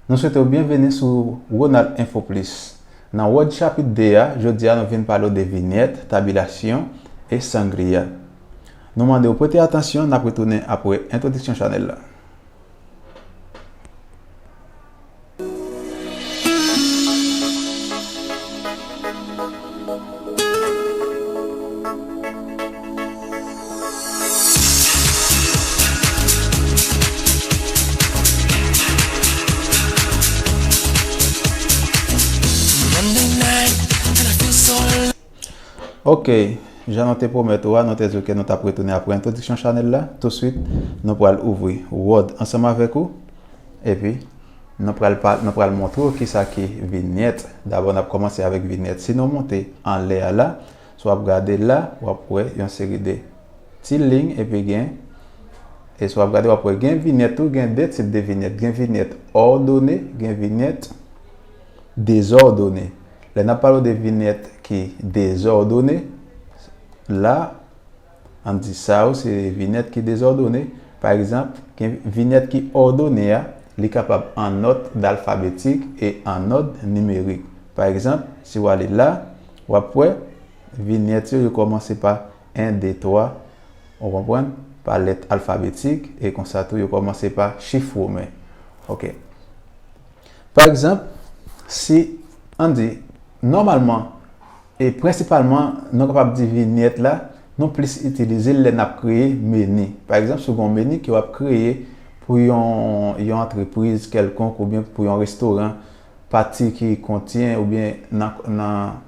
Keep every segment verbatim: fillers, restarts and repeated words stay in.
Nou swete w byenveni sou Ronald Info Plus. Nan Word chapit de a, jodi a nou vin pale w de vinyèt, tabilasyon e sangria. Nou mande w prete atansyon, n ap retounen apre entwodiksyon chanèl la. Ok, jan nou te pwomèt ou a, nou te di w ke nou t ap retounen apre entwodiksyon chanèl la. Touswit, nou pral ouvri Word ansanm avèk ou. Epi, nou pral pa, nou pral montre w kisa ki vinyèt. Dabò, n ap kòmanse avèk vinyèt. Si nou monte anlè a la, si w ap gade la, w ap wè yon seri de ti liy, epi gen, e si w ap gade, w ap wè gen vinyèt tou, gen de tip de vinyèt. Gen vinyèt òdone, gen vinyèt dezòdone. Lè n ap pale w de vinyèt ki dezòdone, la, ann di sa yo se vinyèt ki dezòdone. Pa egzanp, gen vinyèt ki òdone a, li kapab an òd alfabetik e an òd nimerik. Pa egzanp, si w ale la, w ap wè vinyèt yo, yo kòmanse pa en, de, twa, ou konprann, pa lèt alfabetik, e konsa tou, yo kòmanse pa chif women. Ok. Pa egzanp, si, ann di, nòmalman, e prensipalman, nou kapab di vinyèt la, nou plis itilize l lè n ap kreye meni. Pa egzanp, si w gen yon meni ke w ap kreye pou yon, yon antrepriz kèlkonk oubyen pou yon restoran, pati ki kontyen oubyen nan, nan,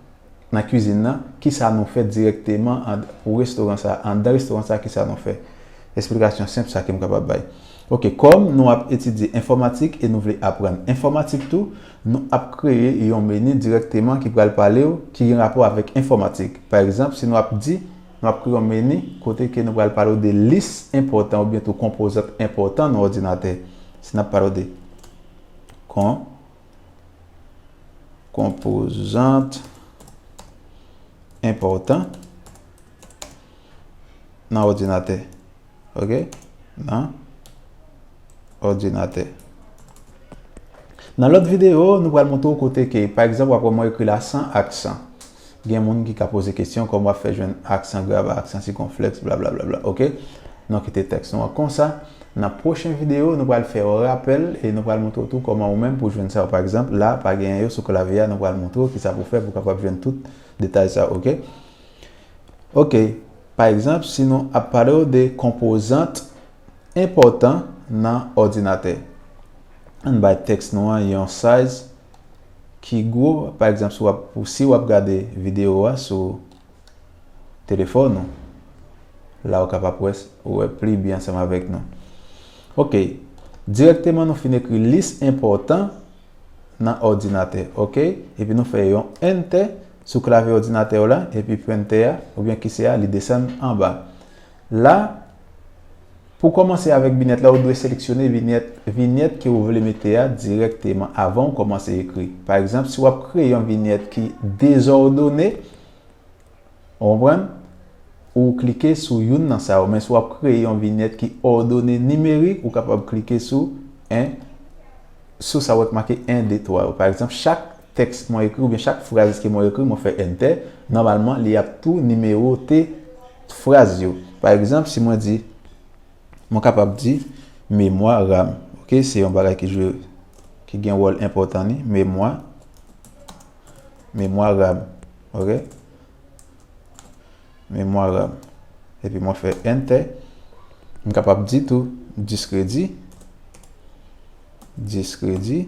nan kwizin nan, kisa nou fè dirèkteman an, pou restoran sa, anndan restoran sa, kisa nou fè. Esplikasyon senp sa ke m kapab bay. Ok, kòm nou ap etidye enfòmatik e nou vle aprann enfòmatik tou, nou ap kreye yon meni dirèkteman ki pral pale w, ki gen rapò avèk enfòmatik. Pa egzanp, si nou ap di, nou ap kreye yon meni kote ke nou pral pale w de lis enpòtan oubyen tou konpozant enpòtan nan òdinatè. Si n ap pale w de kon, konpozant enpòtan nan òdinatè. Ok? Nan òdinatè. Nan lòt videyo, nou pral montre w kote ke, pa egzanp, w ap wè mwen ekri la san aksan. Gen moun ki ka poze kesyon, kòman w ap fè jwenn aksan grav, aksan sikonflèks, blablabla, ok? Nou kite tèks nou an konsa. Nan pwochen videyo, nou pral fè yon rapèl e nou pral montre w tou kòman ou menm pou jwenn sa yo. Pa egzanp, la, pa genyen yo sou klavye a, nou pral montre w kisa pou fè pou w kapab jwenn tout detay sa yo, ok? Ok, pa egzanp, si nou ap pale w de konpozant enpòtan nan òdinatè, ann bay tèks nou an yon size ki gwo. Pa egzanp, si w ap, si w ap gade videyo a sou telefòn ou, la ou kapab wè, wè pli byen ansanm avèk nou. Ok, dirèkteman nou fin ekri lis enpòtan nan òdinatè, ok? Epi nou fè yon enter sou klavye òdinatè w la, epi pwentè a, oubyen kise a, li desann anba. La, pou kòmanse avèk vinyèt la, ou dwe seleksyone vinyèt, vinyèt ke ou vle mete a dirèkteman avan ou kòmanse ekri. Pa egzanp, si w ap kreye yon vinyèt ki dezòdone, ou konprann? Ou klike sou youn nan sa yo. Men si w ap kreye yon vinyèt ki òdone nimerik, ou kapab klike sou en, sou sa w wè k make en, de, twa yo. Pa egzanp, chak tèks mwen ekri oubyen chak fraz ke mwen ekri, mwen fè enter, nòmalman, li ap tou nimewote fraz yo. Pa egzanp, si mwen di, mwen kapab di memwa RAM. Ok, se yon bagay ki jwe, ki gen wòl enpòtan li, memwa, memwa RAM. Ok? Memwa RAM. Epi mwen fè enter. M kapab di tou dis kredi. Dis kredi.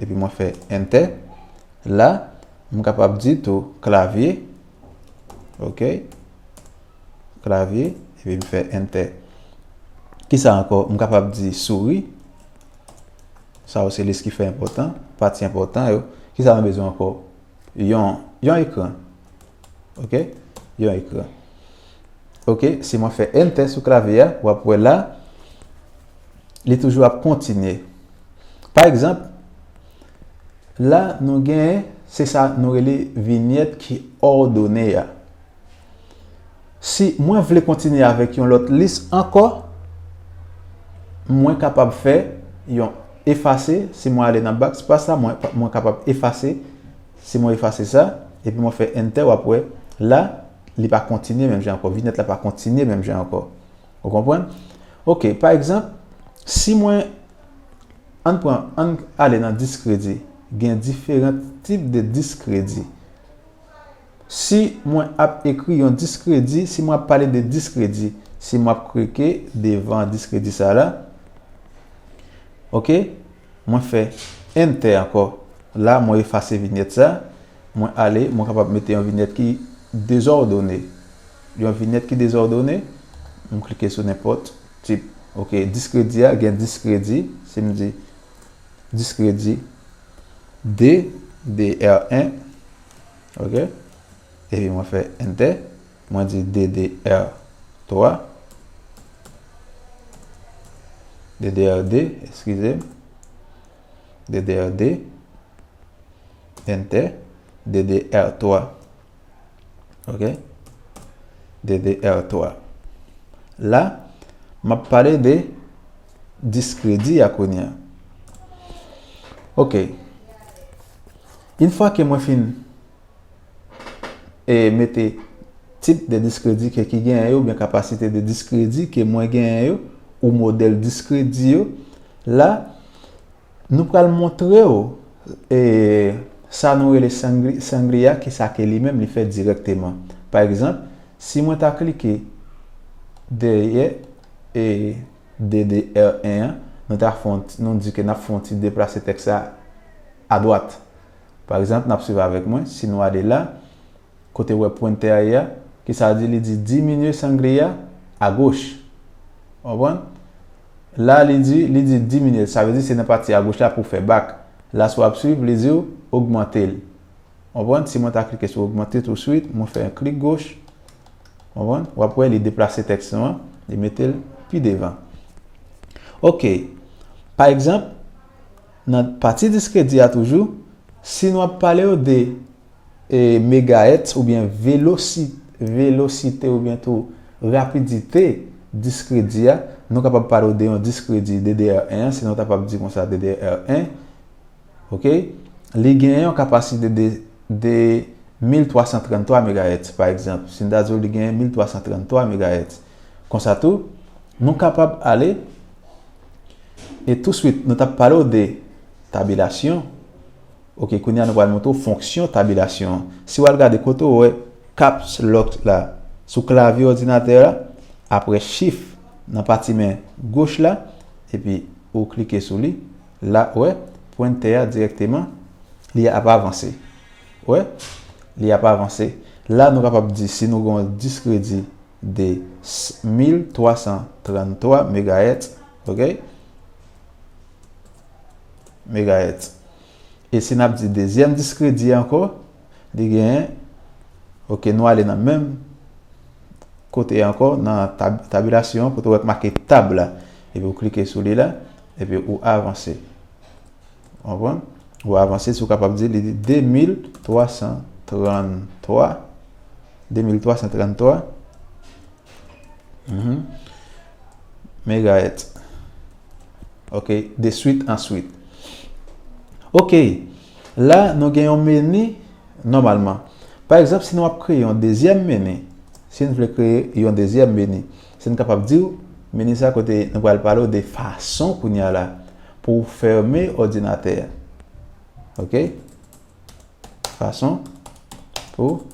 Epi mwen fè enter. La, m kapab di tou klavye. Ok. Klavye. Epi m fè enter. Kisa ankò? M kapab di souri. Sa yo se lis ki fè enpòtan, pati enpòtan yo. Kisa nou bezwen ankò? Yon, yon ekran. Ok? Yon ekran. Ok, si mwen fè enter sou klavye a, w ap wè la, li toujou ap kontinye. Pa egzanp, la nou genyen, se sa nou rele vinyèt ki òdone a. Si mwen vle kontinye avèk yon lòt lis ankò, mwen kapab fè yon efase, si mwen ale nan backspace la, mwen, mwen kapab efase. Si mwen efase sa, epi mwen fè enter, w ap wè, la, li pa kontinye menm jan ankò. Vinyèt la pa kontinye menm jan ankò. Ou konprann? Ok, pa egzanp, si mwen, ann pran, ann ale nan diskredi. Gen diferan tip de diskredi. Si mwen ap ekri yon diskredi, si mwen ap pale de diskredi, si mwen ap klike devan diskredi sa la, ok, mwen fè enter ankò. La, mwen efase vinyèt sa, mwen ale, mwen kapab mete yon vinyèt ki dezòdone. Yon vinyèt ki dezòdone, mwen klike sou nenpòt tip. Ok, diskredi a, gen diskredi, si m di diskredi D D R en, ok, epi mwen fè enter, mwen di D D R twa, D D R de, eskize m, D D R de, enter, D D R twa. Ok? D D R twa. La, m ap pale de diskredi a kounye a. Ok. Yon fwa ke mwen fin e mete tip de diskredi ke ki genyen yo, oubyen kapasite de diskredi ke mwen genyen yo, ou modèl diskredi yo, la, nou pral montre w, e, sa nou rele sangli-, sangli a, ki sa ke li menm li fè dirèkteman. Pa egzanp, si mwen ta klike dèyè, e, D D R en an, nou ta fè yon ti, nou di ke n ap fè yon ti deplase tèks la adwat. Pa egzanp, n ap swiv avèk mwen, si nou ale la, kote w wè pwentè a ye a, ki sa l di? Li di diminye sangli a agoch. Konprann? La, li di, li di diminye, sa vle di se nan pati agoch la pou w fè bak. La, si w ap swiv, li di w ogmante l. Konprann? Si mwen ta klike sou ogmante touswit, mwen fè yon klik goch. Konprann? W ap wè li deplase tèks nou an, li mete l pi devan. Ok. Pa egzanp, nan pati diskredi a toujou, si nou ap pale w de, e, megahètz oubyen velosi-, velosite oubyen tou rapidite diskredi a, nou kapab pale w de yon diskredi D D R en an, si nou ta kapab di konsa D D R en, ok? Li genyen yon kapasite de, de mil twa san tranntwa megahètz, pa egzanp. Si n ta di w li genyen mil twa san tranntwa megahètz. Konsa tou, nou kapab ale, e touswit, nou t ap pale w de tabilasyon. Ok, kounye a nou pral montre w fonksyon tabilasyon an. Si w al gade kote w wè caps lock la sou klavye òdinatè a, apre shift nan pati men goch la, epi ou klike sou li, la, wè, pwentè a dirèkteman, li ap avanse. Wè, li ap avanse. La, nou kapab di si nou gen yon diskredi de s-, mil twa san tranntwa megahètz, ok? Megahètz. E si n ap di dezyèm diskredi ankò, li genyen, ok, nou ale nan menm kote ankò, nan tab-, tabilasyon, kote w wè k make tab la. Epi w klike sou li la, epi ou avanse. Konprann? Ou avanse, si w kapab di, li di de mil twa san tranntwa, de mil twa san tranntwa, mhm, megahètz. Ok, de swit an swit. Ok, la, nou gen yon meni, nòmalman. Pa egzanp, si nou ap kreye yon dezyèm meni, si n vle kreye yon dezyèm meni, si n kapab di w, meni sa kote nou pral pale w de fason kounye a la pou w fèmen òdinatè a. Ok? Fason pou,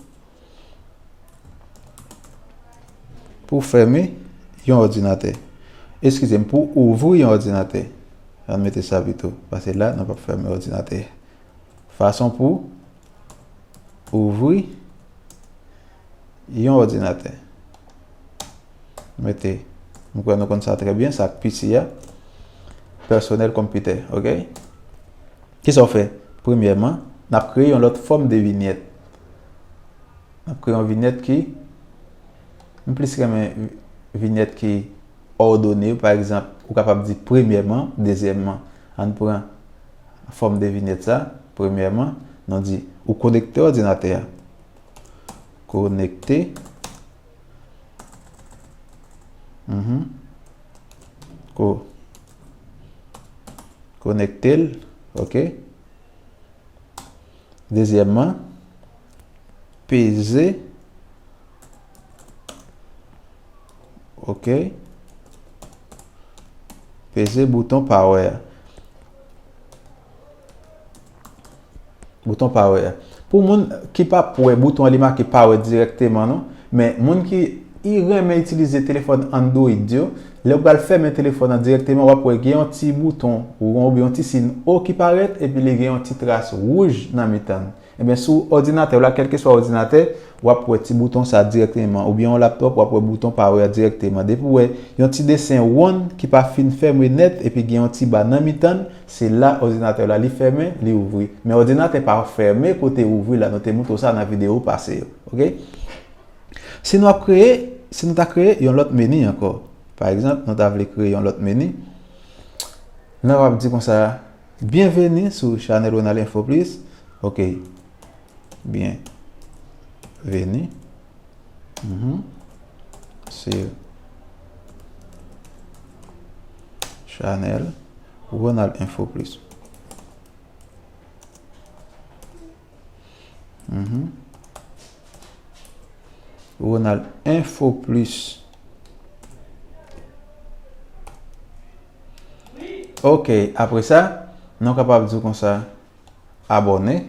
pou fèmen yon òdinatè. Eskize m, pou ouvri yon òdinatè. Ann mete sa pito, paske la, nou p ap fèmen òdinatè. Fason pou ouvri yon òdinatè. Mete, m kwè nou konn sa trè byen, sa k piti a. Pèsonèl konpitè, ok? Kisa w fè? Premyèman, n ap kreye yon lòt fòm de vinyèt. N ap kreye yon vinyèt ki, m plis renmen vinyèt ki òdone yo. Pa egzanp, ou kapab di premyèman, dezyèmman. Ann pran fòm de vinyèt sa. Premyèman, nou di ou konekte òdinatè a. Konekte. Mhm. Ko-, Konekte l, ok. Dezyèmman, peze, ok. Peze bouton power a. Bouton power a. Pou moun ki p ap wè bouton an, li make power dirèkteman, non. Men moun ki i renmen itilize telefòn Android yo, lè w pral fèmen telefòn nan dirèkteman, w ap wè gen yon ti bouton won oubyen yon ti siy O ki parèt, epi li gen yon ti tras wouj nan mitan l. Ebyen, sou òdinatè w la, kèlkeswa òdinatè, w ap wè ti bouton sa dirèkteman. Oubyen yon laptòp, w ap wè bouton power a dirèkteman. Depi w wè yon ti desen wonn ki pa fin fèmen nèt, epi gen yon ti ba nan mitan l, se la òdinatè w la, li fèmen, li ouvri. Men òdinatè pa fèmen kote ouvri la, nou te montre w sa nan videyo pase yo. Ok? Si nou ap kreye, si nou ta kreye yon lòt meni ankò. Pa egzanp, nou ta vle kreye yon lòt meni. Nou ap di konsa, byenveni sou chanèl Ronald Info Plus. Ok. Byenveni. Mhm. Sou chanèl Ronald Info Plus. Mhm. Ronald Info Plus. Ok, apre sa, nou kapab di konsa, abòne.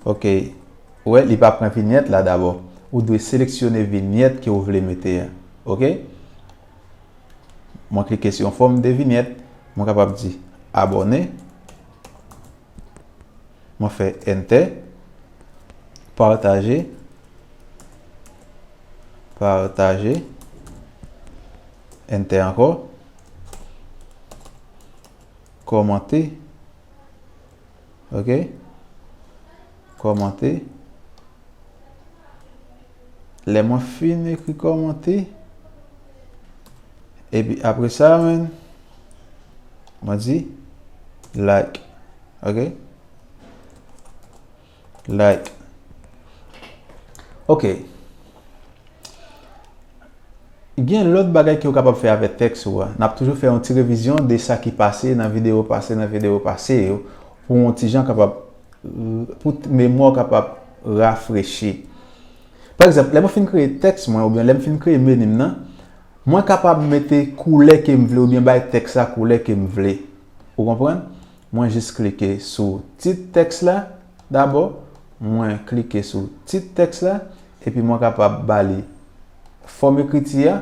Ok, ou wè, li pa pran vinyèt la dabò. Ou dwe seleksyone vinyèt ke ou vle mete a. Ok? Mwen klike sou yon fòm de vinyèt, mwen kapab di abòne. Mwen fè enter. Pataje. Pataje. Enter ankò. Kòmante. Ok? Kòmante. Lè mwen fin ekri kòmante, epi apre sa, man, mwen di like. Ok? Like. Ok. Gen lòt bagay ke w kapab fè avèk tèks ou a. N ap toujou fè yon ti revizyon de sa ki pase nan videyo pase, nan videyo pase yo, pou yon ti jan kapab, pou t-, memwa w kapab rafrechi. Pa egzanp, lè mwen fin kreye tèks mwen, oubyen lè m fin kreye meni m nan, mwen kapab mete koulè ke m vle, oubyen bay tèks la koulè ke m vle. Ou konprann? Mwen jis klike sou tit tèks la dabò. Mwen klike sou tit tèks la, epi mwen kapab ba li fòm ekriti a.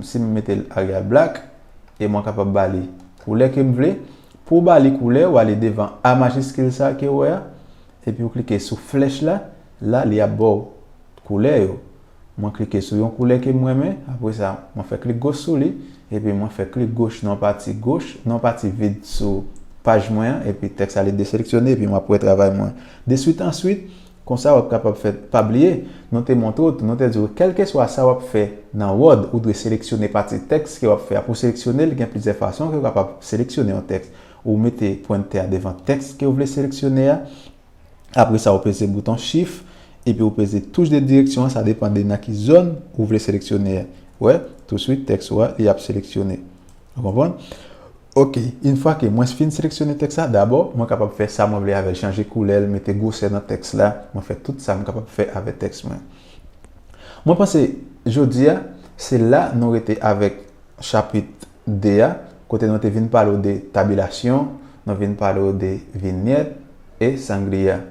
Si m mete l Arial Black, e mwen kapab ba li koulè ke m vle. Pou w ba li koulè, w ale devan A majiskil sa ke w wè a, epi w klike sou flèch la, la li ap ba w koulè yo. Mwen klike sou yon koulè ke m renmen, apre sa, mwen fè klik goch sou li, epi mwen fè klik goch nan pati goch, nan pati vid sou paj mwen an, epi tèks la li deseleksyone, epi mwen ap wè travay mwen. De swit answit, konsa w ap kapab fè, pa bliye, nou te montre w, nou te di w, kèlkeswa sa w ap fè nan Word, ou dwe seleksyone pati tèks ke w ap fè a. Pou w seleksyone l, gen plizyè fason ke w kapab seleksyone yon tèks. Ou mete pwentè a devan tèks ke w vle seleksyone a, Apre sa, ou peze bouton Shift, epi ou peze touch de direksyon an, sa depann de nan ki zòn ou vle seleksyone a. Wè, touswit, tèks ou a, li ap seleksyone. Ou konprann? Ok, yon fwa ke mwen fin seleksyone tèks la, dabò, mwen kapab fè sa mwen vle avè l, chanje koulè l, mete gwosè nan tèks la, mwen fè tout sa mwen kapab fè avè tèks mwen. Mwen panse, jodi a, se la nou rete avèk chapit de a, kote nou te vin pale w de tabilasyon, nou vin pale w de vinyèt e sangria.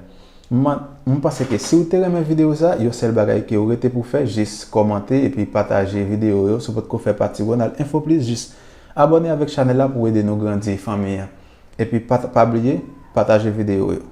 Mwen, mwen panse ke si w te renmen videyo sa, yon sèl bagay ke w rete pou fè, jis kòmante epi pataje videyo yo. Si w potko fè pati Ronald Info Plus, jis abòne avèk chanèl la pou w ede nou grandi fanmi an. Epi pa, pa bliye, pataje videyo yo.